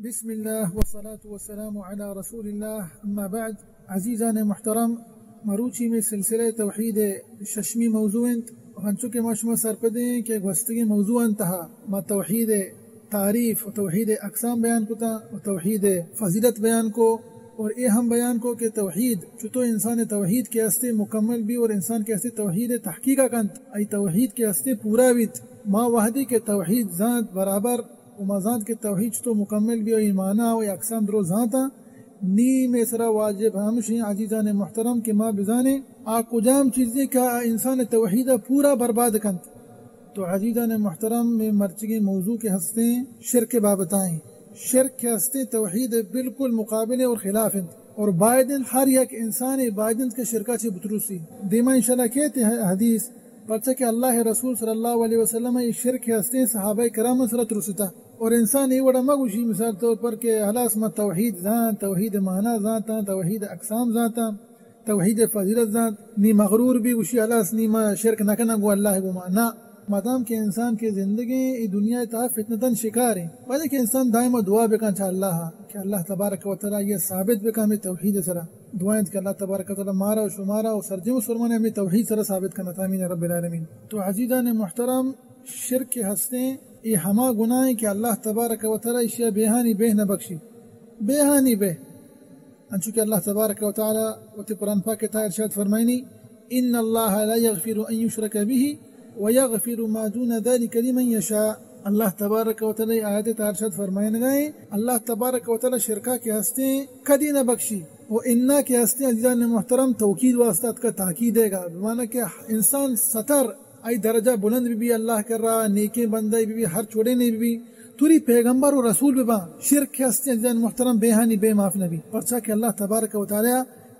بسم اللہ والصلاة والسلام علی رسول اللہ، اما بعد۔ عزیزان محترم، مروچی میں سلسلہ توحید ششمی موضوع انت۔ انچو کہ ما شما سرپدیں کہ گوستگیں موضوع انت تہا ما توحید تعریف و توحید اقسام بیان کتا و توحید فضیلت بیان کو، اور اے ہم بیان کو کہ توحید چطور انسان توحید کے ہستے مکمل بی اور انسان کے ہستے توحید تحقیق کنت، ای توحید کے ہستے پورا بیت۔ ما وحدی کہ توحید زانت برابر و ما زانت کہ توحید چطور مکمل بی و ای معنی و ای اقسام درو زانتا، نی میں سرا واجب ہمشیں عزیزان محترم کہ ما بزانیں آ کجام چیزیں کہ آ انسان توحید پورا برباد کنت۔ تو عزیزان محترم، میں مرچگیں موضوع کے ہستیں شرک بابتائیں۔ شرک کے ہستیں توحید بالکل مقابلے اور خلاف انت، اور باید انت ہر یک انسان باید انت کہ شرکا چی بتروسی۔ دیما انشاءاللہ کہتے ہیں حدیث، پرچہ کہ اللہ رسول صلی اللہ علیہ وسلم ای شرک کے ہستیں صحابہ کرام سرا ترستا۔ اور انسان ای وڑا مگوشی، مثال طور پر کہ ہلاس ما توحید زان، توحید معنی زانتا، توحید اقسام زانتا، توحید فضیلت زانت، نی مغرور بی گوشی ہلاس نی ما شرک نہ کناں گوں اللہ گوما۔ نہ، مدام کہ انسان کے زندگیں ای دنیا تہا فتنتن شکاریں، وجہ کہ انسان دائما دعا بکن چا اللہ کہ اللہ تبارک و تعالی یہ ثابت بکن ہمیں توحید سرا۔ دعا انت کہ اللہ تبارک و تعالی مارا و شمارا و سرجم مسلمان ہمیں توحید سرا ثابت کنت۔ آمین رب العالمین۔ تو عزیزان محترم، شرک کے ہستیں ای ہما گناہیں کہ اللہ تبارک و تعالی اشیا بیہانی بیہ نہ بخشی، بیہانی بیہ۔ انچو کہ اللہ تبارک و تعالی وتی قرآن پاک ء تہا ارشاد فرمائنی، ان اللہ لا یغفر ان یشرک به ویغفر ما دون ذلک لمن یشاء۔ اللہ تبارک و تعالی آیت ء تہا ارشاد فرمائنگا ہیں، اللہ تبارک و تعالی شرکا کہ ہستیں کدی نہ بخشی، و انا کہ ہستیں عزیزان محترم توکید واسطہ اتکا تاکید ہے گا، بمعنی کہ انسان ستر آئی درجہ بلند بہ بی، اللہ کرا نیکیں بندہ بہ بی، ہر چوڑے نے بہ بی، توری پیغمبر و رسول بہ باں، شرک کہ ہستیں عزیزان محترم بیہانی بے معاف نہ بی۔ پرچا کہ اللہ تبارک و تعالی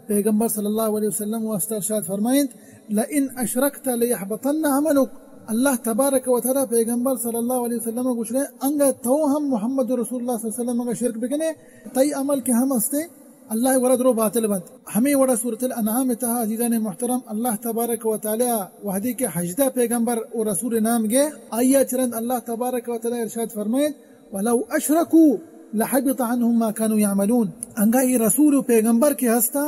پیغمبر صلی اللہ علیہ وسلم واسطہ ارشاد فرمائنت، لئن اشرکت لیحبطن عملک۔ اللہ تبارک و تعالی پیغمبر صلی اللہ علیہ وسلم گوشگئے، انگا تو ہم محمد رسول اللہ صلی اللہ علیہ وسلم انگا شرک بکنے، تئی عمل کہ ہم ہستے اللہ ء گورا درو باطل بنت۔ ہمے وڑا سورۃ الانعام ء تہا عزیزان محترم اللہ تبارک و تعالی وہدے کہ ہژدہ پیغمبر و رسول نام گے، آئی ء چرند اللہ تبارک و تعالی ارشاد فرمائیت، ولو اشرکوا لحبط عنهم ما كانوا يعملون۔ انگا اے رسول و پیغمبر کہ ہستا،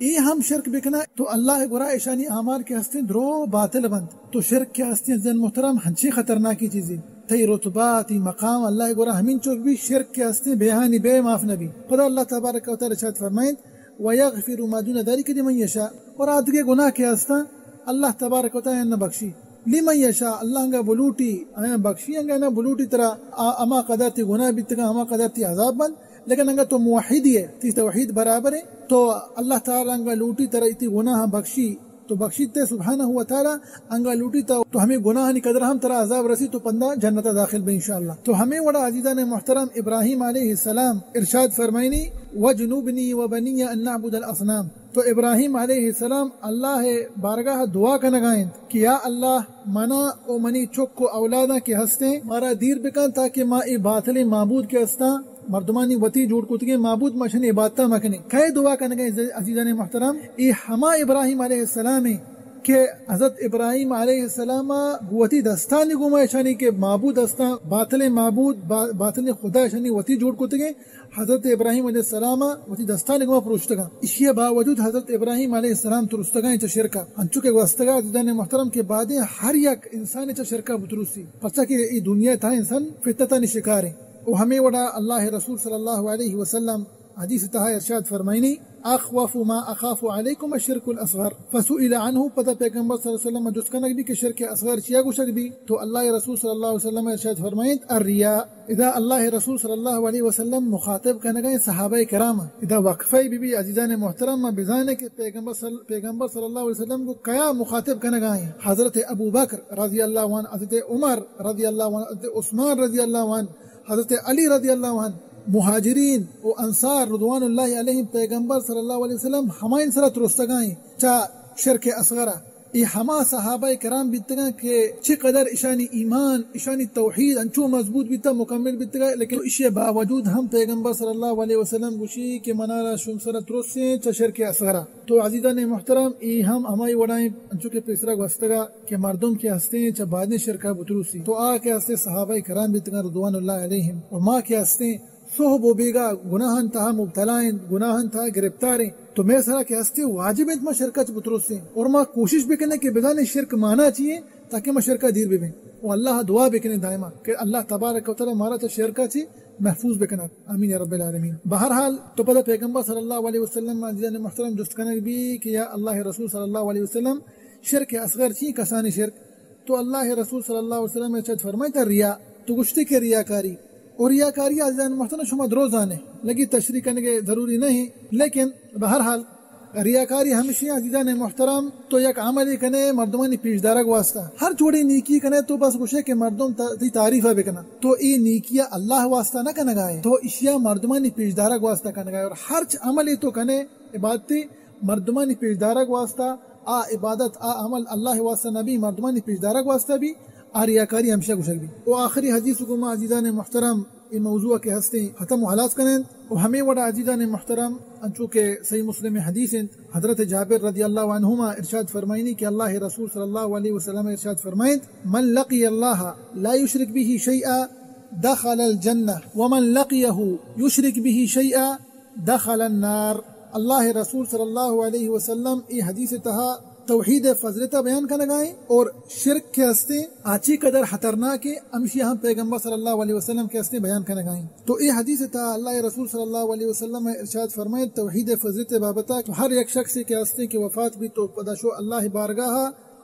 اے ہم شرک بکنا تو اللہ ء گورا اشانی اعمال کہ ہستیں درو باطل بنت۔ تو شرک کہ ہستیں عزیزان محترم ہنچیں خطرناکی چیزے۔ تئی رتبہ، تئی مقام اللہ ء گورا ہمینچو بی، شرک کہ ہستیں بیہانی بے معاف نہ بی۔ پدا اللہ تبارک و تعالی ارشاد فرمائیت، ویغفر ما دون ذلک لمن یشاء، اور آ دگہ گناہ کہ ہستاں اللہ تبارک و تعالی آیاں نہ بخشی۔ لمن یشاء، اللہ انگا بلوٹی آیاں بخشی، انگا نہ بلوٹی ترا آ، ہما قدر تئی گناہ بیتگاں، ہما قدر تئی عذاب بنت، لیکن انگا تو موحدی ہے، تئی توحید برابر ہے، تو اللہ تعالی انگا لوٹی ترا تئی گناہ بخشی۔ تو بخشیت ئے سبحانہ و تعالی، انگا لوٹی تا تو ہمے گناہانی قدر ہم ترا عذاب رسی، تو پندا جنتا داخل بے انشاءاللہ۔ تو ہمے وڑا عزیزان محترم ابراہیم علیہ السلام ارشاد فرمائنی، واجنبنی وبنی ان نعبد الاصنام۔ تو ابراہیم علیہ السلام اللہ بارگاہ دعا کنگا انت کہ یا اللہ، منا و منی چک و اولاداں کہ ہستیں مارا دیر بکن تاکہ ما اے باطلیں معبود کہ ہستاں مردمانی وتی جوڑ کتگیں معبود ما اشانی عبادتا مکنیں۔ کئے دعا کنگا عزیزان محترم؟ اے ہما ابراہیم علیہ السلام ہیں کہ حضرت ابراہیم علیہ السلام وتی دستانی گوما اشانی کہ معبود ہستاں، باطلیں معبود، با-، باطلیں خدا اشانی وتی جوڑ کتگیں، حضرت ابراہیم علیہ السلام وتی دستانی گوما پروشتگاں۔ اشی باوجود حضرت ابراہیم علیہ السلام ترستگاں چہ شرکا۔ انچو کہ گوستگا عزیزان محترم کہ بادیں ہر یک انسان چہ شرکا بترسی، پرچا کہ اے دنیا تہا انسان فتنتانی شکار ہیں۔ و ہمے وڑا اللہ رسول صلی اللہ علیہ وسلم حدیث تہا ارشاد فرمائنی، اخوف ما اخاف علیکم الشرک الاصغر۔ فسئل عنہ، پدا پیغمبر صلی اللہ علیہ وسلم جست کنگ بی کہ شرک اصغر چیا گوشگ بی؟ تو اللہ رسول صلی اللہ علیہ وسلم ارشاد فرمائیت، الریا۔ ادا اللہ رسول صلی اللہ علیہ وسلم مخاطب کنگا ہیں صحابہ کرام۔ ادا وقفہ بی بی عزیزان محترم، ما بزانے کہ پیغمبر صلی، پیغمبر صلی اللہ علیہ وسلم کو کیا مخاطب کنگا ہیں؟ حضرت ابو بکر رضی اللہ عنہ، حضرت عمر رضی اللہ عنہ، حضرت عثمان رضی اللہ عنہ، حضرت علی رضی اللہ عنہ، مہاجرین و انصار رضوان اللہ علیہم پیغمبر صلی اللہ علیہ وسلم ہمائن سرا ترستگائیں چا شرک اصغرا۔ اے ہما صحابہ کرام بیتگاں کہ چہ قدر اشانی ایمان، اشانی توحید انچو مضبوط بیتا، مکمل بیتگا، لیکن اشی باوجود ہم پیغمبر صلی اللہ علیہ وسلم گوشی کہ منارا شم سرا ترسیں چا شرک اصغرا۔ تو عزیزان محترم، اے ہم ہمائی وڑائیں انچو کہ پیسرا گوستگا کہ مردم کہ ہستیں چہ بادیں شرکا بتروسی۔ تو آ کہ ہستیں صحابہ کرام بیتگاں رضوان اللہ علیہم، و ما کہ ہستیں سہب و بیگاہ گناہان تہا مبتلا انت، گناہان تہا گرفتار انت۔ تو مئے سرا کہ ہستے واجب انت ما شرکا چہ بترسیں اور ما کوشش بکنیں کہ بزانیں شرک مانا چی انت تاکہ ما شرکا دیر ببیں۔ و اللہ دعا بکنیں دائما کہ اللہ تبارک و تعالی مارا چہ شرکا چہ محفوظ بکنات۔ آمین یا رب العالمین۔ بہرحال تو پدا پیغمبر صلی اللہ علیہ وسلم عزیزان محترم جست کنگ بی کہ یا اللہ رسول صلی اللہ علیہ وسلم، شرک اصغر چی، کسانی شرک؟ تو اللہ رسول صلی اللہ علیہ وسلم ارشاد فرمائتا ریا۔ تو گشتے کہ ریاکاری، اور ریاکاری عزیزان محترم شما درو زانے، لگی تشریح کنگے ضروری نہیں، لیکن بہرحال ریاکاری ہمشی عزیزان محترم تو یک عملی کنے مردمانی پیش دارگ واسطہ، ہر چوڑی نیکی کنے تو بس گوشے کہ مردم تا-، تی تعریفہ بکنن، تو ای نیکیا اللہ واسطہ نہ کنگائے، تو اشیا مردمانی پیش دارگ واسطہ کنگائے، اور ہرچ عملی تو کنے عبادتی مردمانی پیش دارگ واسطہ، آ عبادت، آ عمل اللہ واسطہ نہ بی، مردمانی پیش دارگ واسطہ بی، آ ریاکاری ہمشہ گوشگ بی۔ و آخری حدیث گو ما عزیزان محترم ای موضوع کہ ہستیں ختم و ہلاس کنیں۔ و ہمیں وڑا عزیزان محترم انچو کہ صحیح مسلم حدیث انت، حضرت جابر رضی اللہ عنہما ارشاد فرمائنی کہ اللہ رسول صلی اللہ علیہ وسلم ارشاد فرمائنت، من لقی اللہ لا یشرک به شیئا دخل الجنہ ومن لقیه یشرک به شیئا دخل النار۔ اللہ رسول صلی اللہ علیہ وسلم ای حدیث تہا توحید فضلتا بیان کنگائیں اور شرک کہ ہستیں آچی قدر خطرناک ہے، ہمشی ہم پیغمبر صلی اللہ علیہ وسلم کہ ہستیں بیان کنگائیں۔ تو ای حدیث تہا اللہ رسول صلی اللہ علیہ وسلم ارشاد فرمائیں توحید فضلت بابتا کہ ہر یک شخص کہ ہستیں کہ وفات بی تو پدا شو اللہ بارگاہ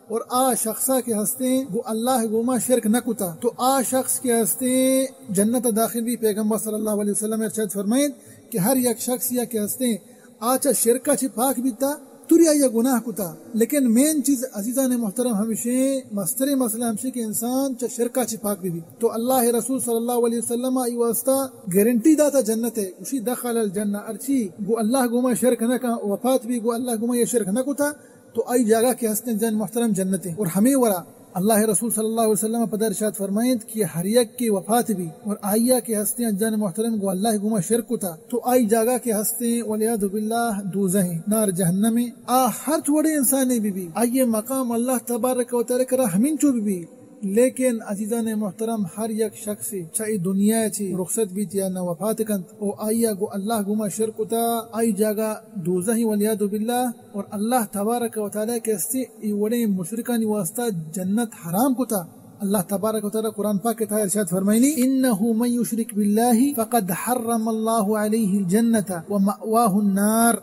اور آ شخصا کہ ہستیں گو اللہ گوما شرک نہ کتا تو آ شخص کہ ہستیں جنت داخل بی۔ پیغمبر صلی اللہ علیہ وسلم ارشاد فرمائیں کہ ہر یک شخص یا کہ ہستیں آ چہ شرکا چہ پاک بیتا، توری آئی گناہ کتا۔ لیکن مین چیز عزیزان محترم ہمشیں، مستریں مسئلہ ہمشیں کہ انسان چہ شرکا چہ پاک بی بی۔ تو اللہ رسول صلی اللہ علیہ وسلم آئی واسطہ گارنٹی داتا جنت ہے، گوشی دخل الجنہ، ارچی گو اللہ گوما شرک نہ کن، وفات بی گو اللہ گوما یہ شرک نہ کتا، تو آئی جاگہ کہ ہستیں عزیزان محترم جنت ہے۔ اور ہمیں ورا اللہ رسول صلی اللہ علیہ وسلم پدا ارشاد فرمائنت کہ ہر یک کہ وفات بی اور آئیا کہ ہستیں عزیزان محترم گو اللہ گوما شرک کتا تو آئی جاگہ کہ ہستیں والعیاذ باللہ دوزہ ہیں، نار جہنم ہیں۔ آ ہر چوڑے انسانے بی بی، آئی مقام اللہ تبارک و تعالی کرا ہمینچو بی بی۔ لیکن عزیزان محترم ہر یک شخص چہ ای دنیا چی رخصت بیت یا نہ وفات کنت او آئیا گو اللہ گوما شرک کتا، آئی جاگہ دوزہ ہیں والعیاذ باللہ۔ اور اللہ تبارک و تعالی کہ ہستیں ای وڑیں مشرکانی واسطہ جنت حرام کتا۔ اللہ تبارک و تعالی قرآن پاک کے تہا ارشاد فرمائنی، انه من یشرک باللہ فقد حرم اللہ علیہ الجنت ومأواہ النار۔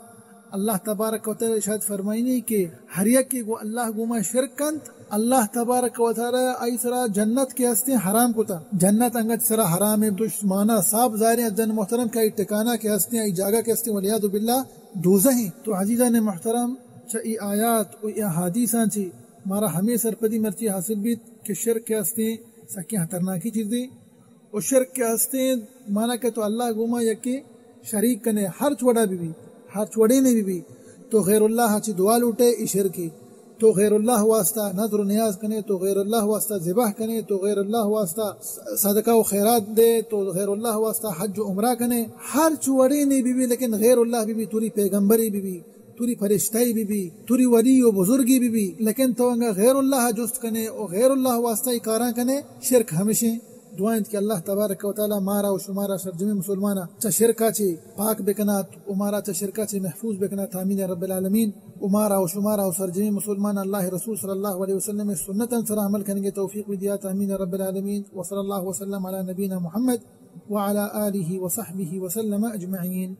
اللہ تبارک و تعالی ارشاد فرمائنی کہ ہر یک کہ گو اللہ گوما شرک کنت، اللہ تبارک و تعالی آئی سرا جنت کہ ہستیں حرام کتا۔ جنت انگت سرا حرام ہے، دشمانا صاف ظاہر ہیں، عزیزان محترم کہ آئی ٹھکانہ کہ ہستیں، آئی جاگہ کہ ہستیں، والعیاذ باللہ دوزہ ہیں۔ تو عزیزان محترم، چہ ای آیات و ای احادیثاں چی مارا ہمیں سرپدی مرچی حاصل بیت کہ شرک کہ ہستیں سکیں خطرناکی چیزیں۔ و شرک کہ ہستیں مانا کہ تو اللہ گوما یکے شریک کنے، ہر چوڑا بی بی، ہر چوڑے نے بی بی، تو غیر اللہ چی دعا لوٹے، ای شرکی۔ تو غیر اللہ واسطہ نذر و نیاز کنے، تو غیر اللہ واسطہ ذبح کنے، تو غیر اللہ واسطہ صدقہ و خیرات دے، تو غیر اللہ واسطہ حج و عمرہ کنے، ہر چوڑے نے بی بی، لیکن غیر اللہ بی بی، توری پیغمبری بی بی، توری فرشتہ بی بی، توری ولی و بزرگی بی بی، لیکن تو انگا غیر اللہ جست کنے و غیر اللہ واسطہ ای کاراں کنے، شرک ہمشیں۔ دعا انت کہ اللہ تبارک و تعالی مارا و شمارا سرجمیں مسلمانا چہ شرکا چہ پاک بکنات و مارا چہ شرکا چہ محفوظ بکنات۔ آمین یا رب العالمین۔ و مارا و شمارا و سرجمیں مسلمانا اللہ رسول صلی اللہ علیہ وسلم سنتاں سرا عمل کنگے توفیق بدیات۔ آمین یا رب العالمین۔ و صلی اللہ وسلم علی نبینا محمد وعلی آلہ وصحبہ وسلم اجمعین۔